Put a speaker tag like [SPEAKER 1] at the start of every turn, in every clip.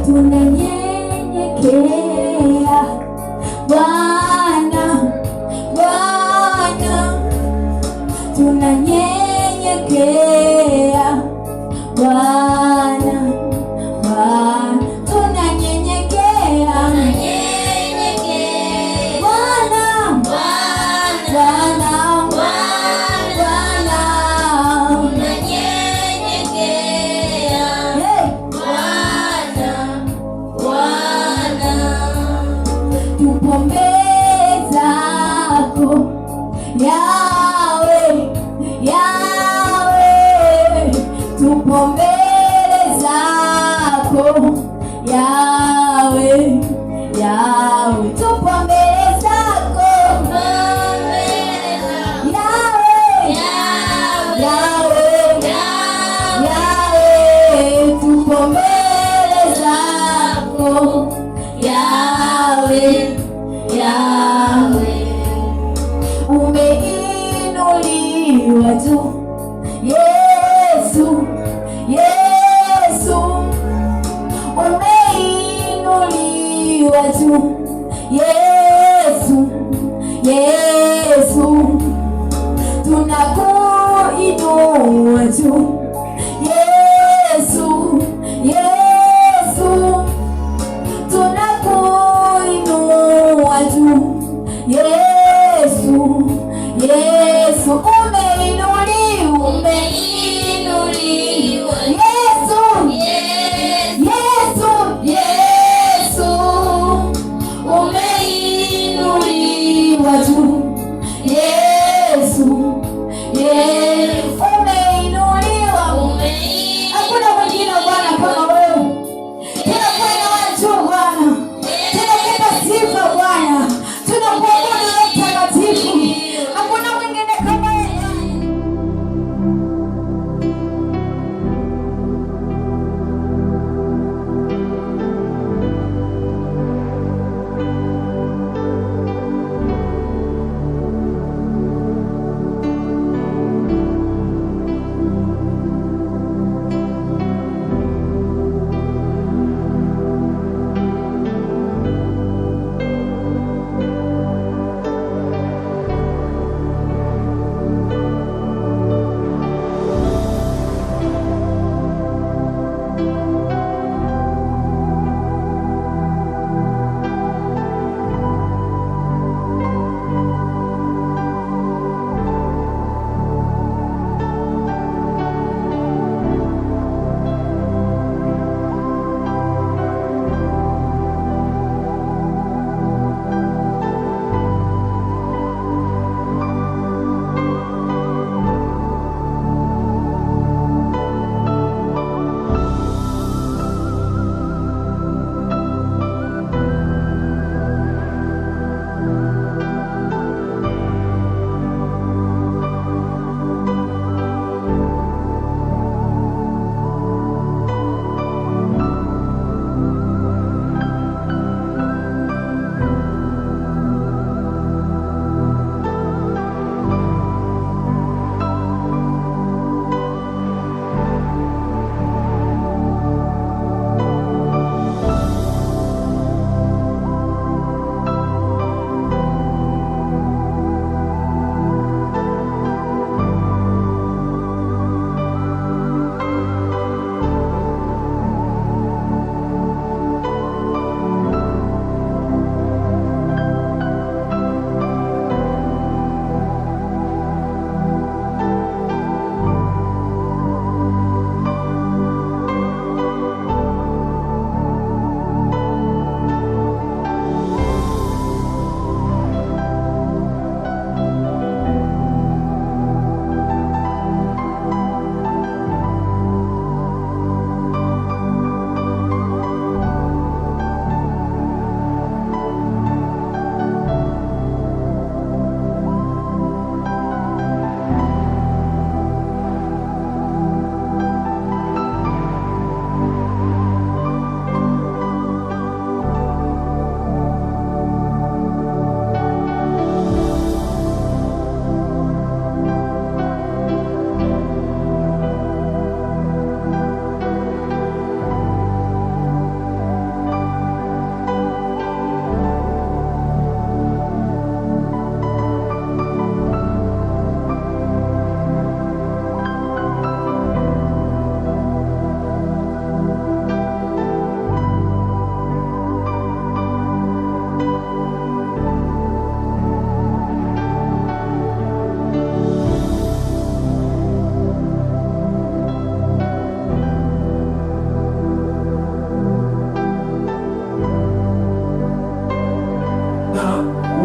[SPEAKER 1] Tunanyenyekea Bwana, Bwana, tunanyenyekea Bwana, Bwana, tunanyenyekea Bwana, Bwana, Bwana, hey. Tupo mbele zako Yahweh, Yahweh, tupo mbele zako Yahweh, Yahweh, tupo mbele zako Yahweh, Yahweh, Yahweh, tupo mbele zako Yahweh, Yahweh, umeinuliwa juu Yesu, Yesu, umeinuliwa juu Yesu, Yesu, tunakuinua juu Yesu, Yesu, tunakuinua juu Yesu, Yesu, umeinuliwa, Yesu, Yesu, Yesu,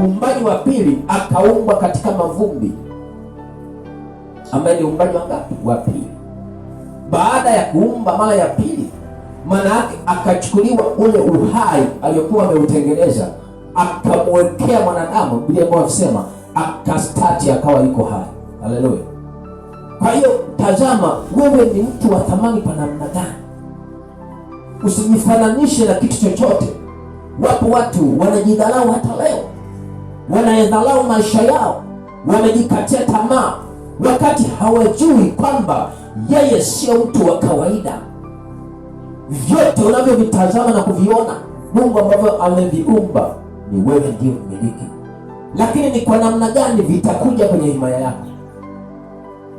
[SPEAKER 2] Uumbaji wa pili akaumbwa katika mavumbi, ambaye ni uumbaji wa ngapi? Wa pili. Baada ya kuumba mara ya pili, maana yake akachukuliwa ule uhai aliyokuwa ameutengeneza akamwekea mwanadamu. Biblia inasema akastati, akawa yuko hai. Haleluya! Kwa hiyo tazama, wewe ni mtu wa thamani kwa namna gani? Usijifananishe na kitu chochote. Wapo watu wanajidharau hata leo, wanayadharau maisha yao, wamejikatia tamaa, wakati hawajui kwamba yeye sio mtu wa kawaida. Vyote unavyovitazama na kuviona Mungu ambavyo ameviumba ni wewe ndiyo mmiliki, lakini ni kwa namna gani vitakuja kwenye himaya yako?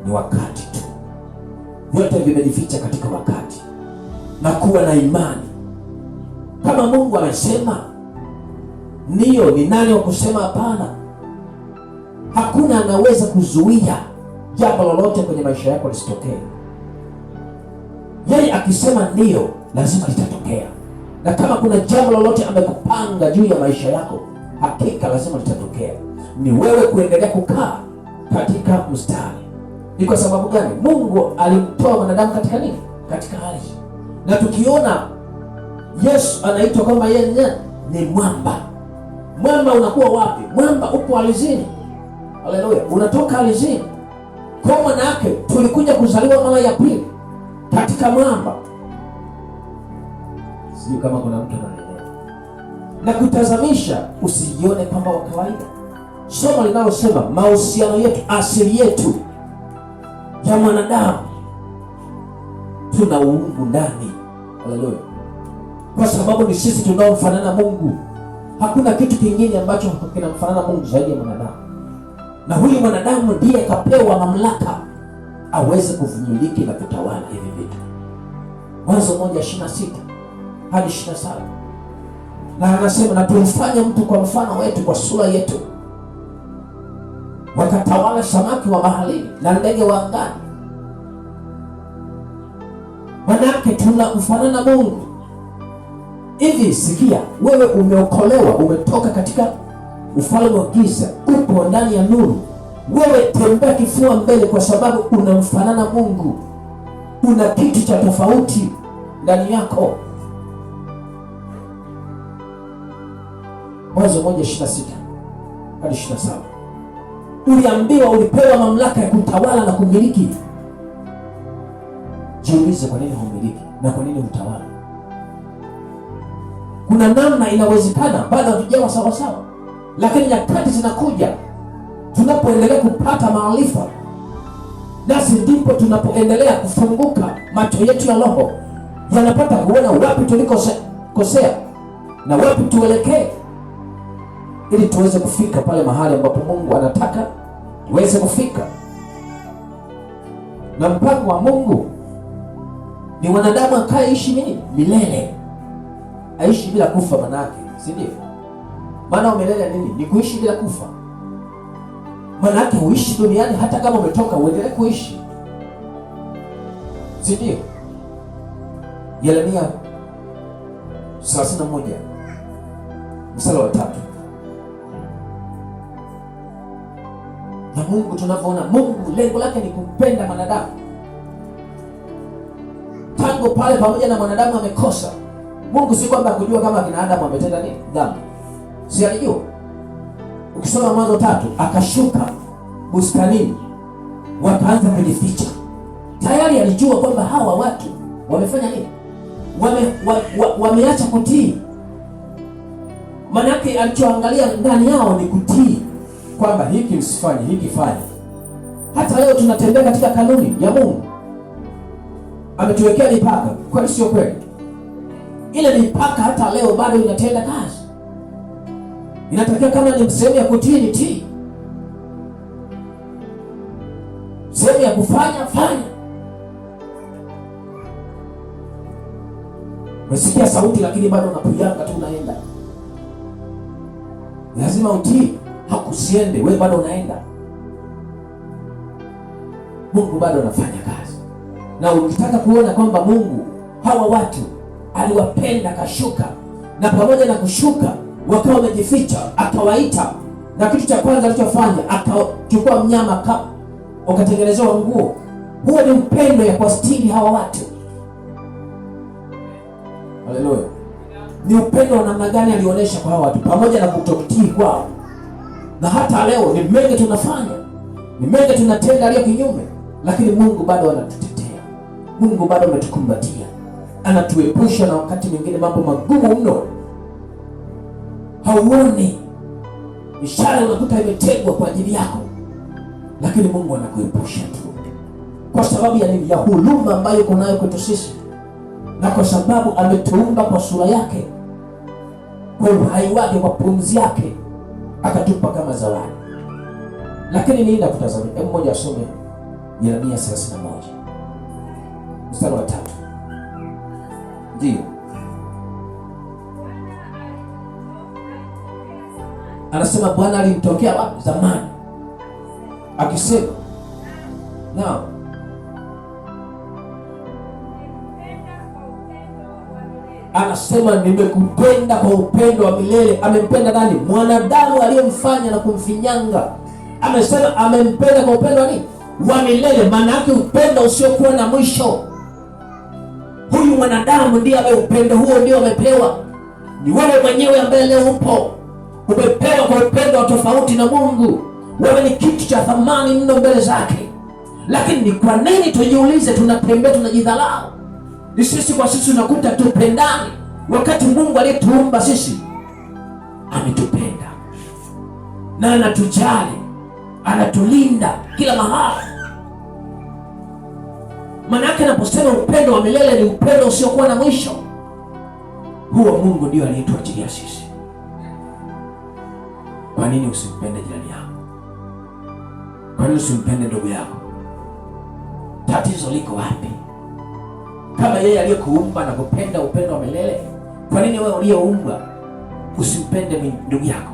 [SPEAKER 2] Ni wakati tu, vyote vimejificha katika wakati, na kuwa na imani kama Mungu amesema ndiyo, ni nani wa kusema hapana? Hakuna anaweza kuzuia jambo lolote kwenye maisha yako lisitokee. Yeye akisema ndiyo, lazima litatokea, na kama kuna jambo lolote amekupanga juu ya maisha yako, hakika lazima litatokea. Ni wewe kuendelea kukaa katika mstari. Ni kwa sababu gani? Mungu alimtoa mwanadamu katika nini? Katika ardhi. Na tukiona Yesu anaitwa kwamba yeye ni mwamba. Mwamba unakuwa wapi? Mwamba upo ardhini. Haleluya, unatoka ardhini. Kwa maana yake tulikuja kuzaliwa mara ya pili katika mwamba. Sijui kama kuna mtu anaelewa. Na kutazamisha, usijione kwamba wa kawaida. Somo linalosema mahusiano yetu, asili yetu ya mwanadamu, tuna uungu ndani. Haleluya, kwa sababu ni sisi tunaomfanana Mungu. Hakuna kitu kingine ambacho kinamfanana Mungu zaidi ya mwanadamu, na huyu mwanadamu ndiye kapewa mamlaka aweze kuvimiliki na kutawala hivi vitu. Mwanzo 1:26 hadi 27, na anasema na tumfanye mtu kwa mfano wetu, kwa sura yetu, wakatawala samaki wa baharini na ndege wa angani. Manake tunamfanana Mungu. Hivi sikia, wewe umeokolewa, umetoka katika ufalme wa giza, upo ndani ya nuru. Wewe tembea kifua mbele, kwa sababu unamfanana Mungu. Una kitu cha tofauti ndani yako. Mwanzo 1:26 hadi 27. Uliambiwa, ulipewa mamlaka ya kutawala na kumiliki. Jiulize, kwa nini humiliki na kwa nini hutawala? Kuna namna inawezekana, bado hatujawa sawasawa, lakini nyakati zinakuja tunapoendelea kupata maarifa, nasi ndipo tunapoendelea kufunguka, macho yetu ya roho yanapata kuona wapi tulikokosea na wapi tuelekee, ili tuweze kufika pale mahali ambapo Mungu anataka tuweze kufika. Na mpango wa Mungu ni wanadamu akaishi nini? Milele, aishi bila kufa, manake, si ndio? Maana milele nini? Ni kuishi bila kufa. Manake uishi duniani hata kama umetoka uendelee kuishi, si ndio? Yeremia 31 mstari wa 3. Na Mungu tunavyoona, Mungu lengo lake ni kumpenda mwanadamu. Tangu pale pamoja na mwanadamu amekosa, Mungu si kwamba hakujua kama kina Adamu ametenda nini dhambi, si alijua? Ukisoma Mwanzo 3, akashuka bustanini, wakaanza kujificha. Tayari alijua kwamba hawa watu wamefanya nini, wameacha kutii. Maanake alichoangalia ndani yao ni kutii, kwamba hiki usifanye, hiki fanye. Hata leo tunatembea katika kanuni ya Mungu, ametuwekea mipaka. Kweli sio kweli? Ile mipaka hata leo bado inatenda kazi. Inatakiwa kama ni sehemu ya kutii ni tii, sehemu ya kufanya fanya. Umesikia sauti lakini bado unapuyanga tu, unaenda. Lazima utii, hakusiende wewe bado unaenda. Mungu bado anafanya kazi, na ukitaka kuona kwamba Mungu hawa watu aliwapenda, kashuka, na pamoja na kushuka wakawa wamejificha, akawaita Na kitu cha kwanza alichofanya akachukua mnyama wakatengenezewa nguo. Huo ni upendo ya kuwastiri hawa watu. Haleluya! Ni upendo wa namna gani alionyesha kwa hawa watu, pamoja na kutokutii kwao. Na hata leo ni mengi tunafanya, ni mengi tunatenda aliyo kinyume, lakini Mungu bado anatutetea, Mungu bado ametukumbatia, anatuepusha na wakati mwingine mambo magumu mno. Hauoni mishale unakuta imetegwa kwa ajili yako, lakini Mungu anakuepusha tu. Kwa sababu ya nini? Ya huruma ambayo uko nayo kwetu sisi, na kwa sababu ametuumba kwa sura yake, kwa uhai wake, kwa pumzi yake, akatupa kama zawadi. Lakini nini nakutazamia? Hebu mmoja asome Yeremia 31 mstari wa 3. Ndiyo anasema Bwana alimtokea wapi? Zamani, akisema naam, anasema nimekupenda kwa upendo wa milele. Amempenda nani? Mwanadamu aliyemfanya na kumfinyanga. Amesema amempenda kwa upendo wa nini? Wa milele. Maana yake upendo usiokuwa na mwisho. Huyu mwanadamu ndiye ambaye upendo huo ndio amepewa. Ni wewe mwenyewe ambaye leo upo umepewa kwa upendo wa tofauti na Mungu. Wewe ni kitu cha thamani mno mbele zake, lakini ni kwa nini tujiulize, tunatembea tunajidhalau? Ni sisi kwa sisi tunakuta tupendani, wakati Mungu aliyetuumba sisi ametupenda na anatujali, anatulinda kila mahali. Maana yake anaposema upendo wa milele ni upendo usiokuwa na mwisho. Huo Mungu ndio aliyetuachilia sisi. Kwa nini usimpende jirani yako? Kwa nini usimpende ndugu yako? Tatizo liko wapi? Kama yeye aliyekuumba na kupenda upendo wa milele, kwa nini wewe uliyeumbwa usimpende ndugu yako?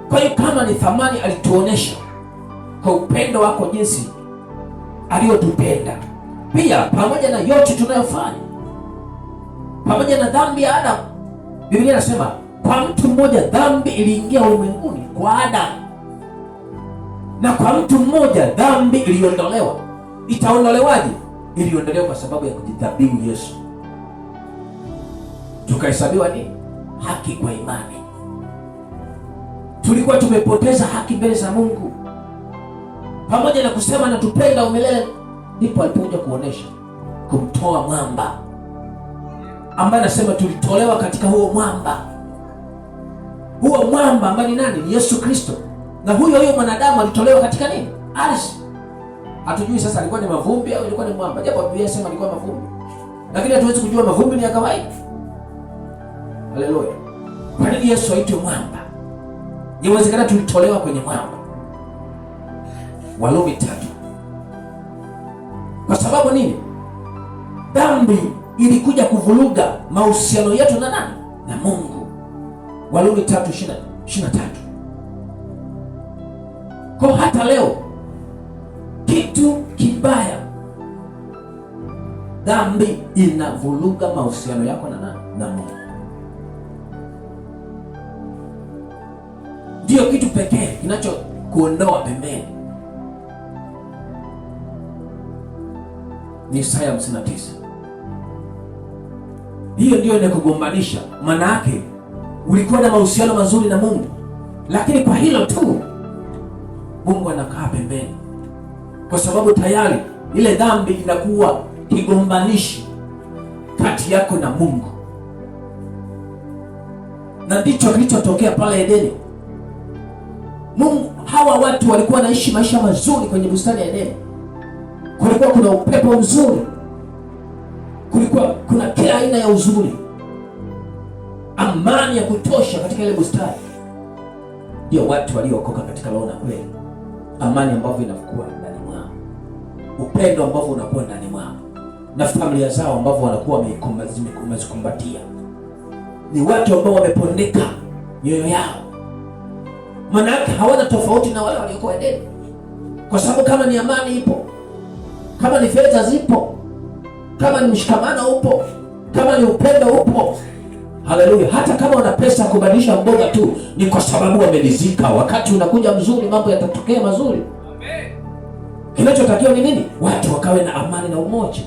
[SPEAKER 2] Kwa hiyo kama ni thamani alituonesha kwa upendo wako jinsi aliyotupenda, pia pamoja na yote tunayofanya, pamoja na dhambi ya Adamu, Biblia inasema kwa mtu mmoja dhambi iliingia ulimwenguni kwa Adamu, na kwa mtu mmoja dhambi iliondolewa. Itaondolewaje? Iliondolewa kwa sababu ya kujidhabihu Yesu, tukahesabiwa nini? Haki kwa imani. Tulikuwa tumepoteza haki mbele za Mungu, pamoja na kusema natupenda umilele, ndipo alipokuja kuonesha kumtoa mwamba ambaye anasema tulitolewa katika huo mwamba. Huo mwamba ambaye ni nani? Ni Yesu Kristo. Na huyo huyo mwanadamu alitolewa katika nini? Ardhi. Hatujui sasa alikuwa ni mavumbi au ilikuwa ni mwamba, japo Biblia inasema alikuwa mavumbi, lakini hatuwezi kujua mavumbi ni ya kawaida. Haleluya! Kwa nini Yesu aitwe mwamba? Inawezekana tulitolewa kwenye mwamba. Warumi 3. Kwa sababu nini? Dhambi ilikuja kuvuruga mahusiano yetu na nani? Na Mungu. Warumi 3:23. Kwa hata leo kitu kibaya, dhambi inavuruga mahusiano yako na nani? Na Mungu. Ndiyo kitu pekee kinachokuondoa pembeni. Ni Isaya 59. Hiyo ndiyo inakugombanisha. Maana yake ulikuwa na mahusiano mazuri na Mungu, lakini kwa hilo tu Mungu anakaa pembeni, kwa sababu tayari ile dhambi inakuwa kigombanishi kati yako na Mungu, na ndicho kilichotokea pale Edeni. Mungu, hawa watu walikuwa wanaishi maisha mazuri kwenye bustani ya Edeni. Kulikuwa kuna upepo mzuri, kulikuwa kuna kila aina ya uzuri, amani ya kutosha katika ile bustani. Ndio watu waliookoka katika roho na kweli, amani ambavyo inakuwa ndani mwao, upendo ambavyo unakuwa ndani mwao, na familia zao ambavyo wanakuwa wamezikumbatia. Ni watu ambao wamepondeka mioyo yao, maana yake hawana tofauti na wale waliokuwa Edeni, kwa sababu kama ni amani ipo, kama ni fedha zipo, kama ni mshikamano upo, kama ni upendo upo, Haleluya! Hata kama wana pesa ya kubadilisha mboga tu, ni kwa sababu wamelizika. Wakati unakuja mzuri, mambo yatatokea mazuri. Kinachotakiwa ni nini? Watu wakawe na amani na umoja.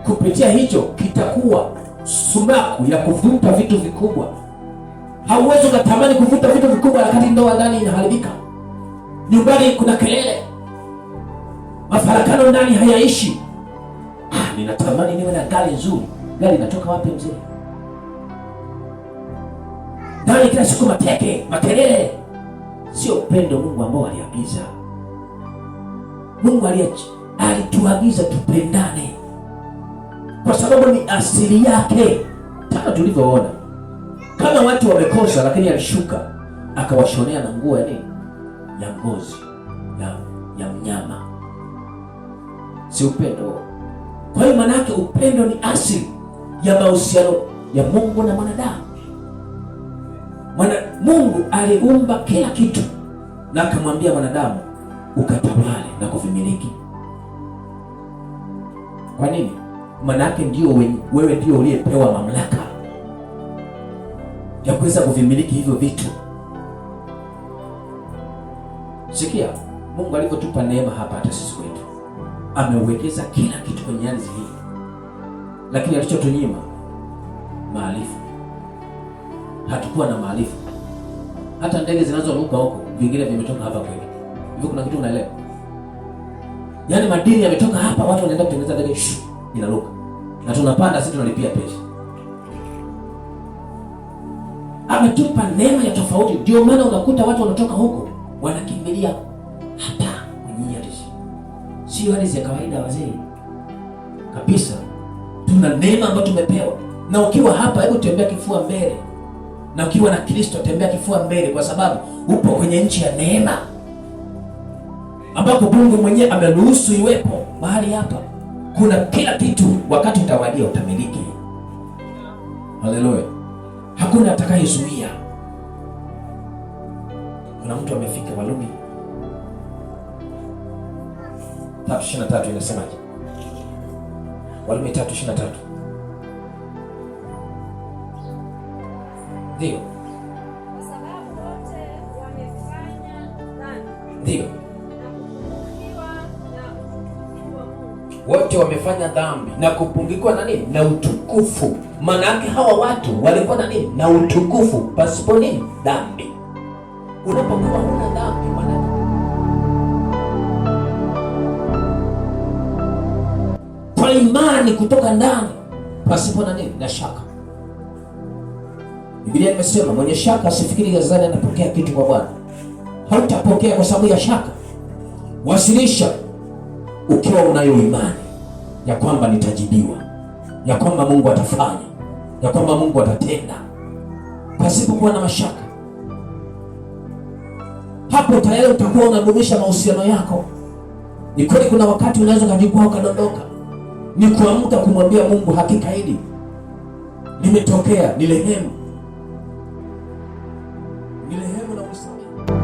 [SPEAKER 2] Kupitia hicho kitakuwa sumaku ya kuvuta vitu vikubwa. Hauwezi ukatamani kuvuta vitu vikubwa wakati ndoa ndani inaharibika, nyumbani kuna kelele, mafarakano ndani hayaishi. Ah, ninatamani niwe na gari nzuri. Gari inatoka wapi mzee? Ndani kila siku mateke, makelele. Sio upendo Mungu ambao aliagiza. Mungu alituagiza tupendane kwa sababu ni asili yake, kama tulivyoona. Kama watu wamekosa, lakini alishuka akawashonea na nguo ya nini? Ya ngozi ya mnyama. Si upendo? Kwa hiyo maana yake upendo ni asili ya mahusiano ya Mungu na mwanadamu. Mungu aliumba kila kitu na akamwambia mwanadamu ukatawale na kuvimiliki. Kwa nini? Maana yake ndio wewe ndio uliyepewa mamlaka ya kuweza kuvimiliki hivyo vitu. Sikia, Mungu alivyotupa neema hapa hata sisi kwetu, ameuwekeza kila kitu kwenye ardhi hii, lakini alichotunyima maarifa. Hatukuwa na maarifa. Hata ndege zinazoruka huko vingine vimetoka hapa kwetu. Hivyo kuna kitu unaelewa? Yaani madini yametoka hapa, watu wanaenda kutengeneza ndege, inaruka. Na tunapanda sisi, tunalipia pesa. Ametupa neema ya tofauti. Ndio maana unakuta watu wanatoka huko wanakimbilia hapa kwenye ardhi. Sio ardhi ya kawaida wazee. Kabisa. Tuna neema ambayo tumepewa. Na ukiwa hapa, hebu tembea kifua mbele. Na ukiwa na Kristo tembea kifua mbele, kwa sababu upo kwenye nchi ya neema ambako Mungu mwenyewe ameruhusu iwepo mahali hapa. Kuna kila kitu, wakati utawadia utamiliki. Haleluya. Hakuna atakayezuia. Kuna mtu amefika Warumi 3:23 inasemaje? Warumi 3:23. Ndio.
[SPEAKER 3] Kwa sababu wote wamefanya dhambi.
[SPEAKER 2] Ndio.
[SPEAKER 3] Na kupungukiwa na utukufu wa Mungu.
[SPEAKER 2] Wote wamefanya dhambi na kupungukiwa na nini? Na utukufu. Maana yake hawa watu walikuwa na nini? Na utukufu pasipo nini? Dhambi. Unapokuwa huna dhambi, maana kwa imani kutoka ndani pasipo na nini? Na shaka. Biblia imesema mwenye shaka asifikiri gazani anapokea kitu kwa Bwana. Hautapokea kwa sababu ya shaka. Wasilisha ukiwa unayo imani ya kwamba nitajibiwa, ya kwamba Mungu atafanya, ya kwamba Mungu atatenda, pasipokuwa na mashaka. Hapo tayari utakuwa unadumisha mahusiano yako. Ni kweli kuna wakati unaweza ukajikwaa ukadondoka. Ni kuamka kumwambia Mungu, hakika hili limetokea, ni rehemu. Ni rehemu na unisamehe.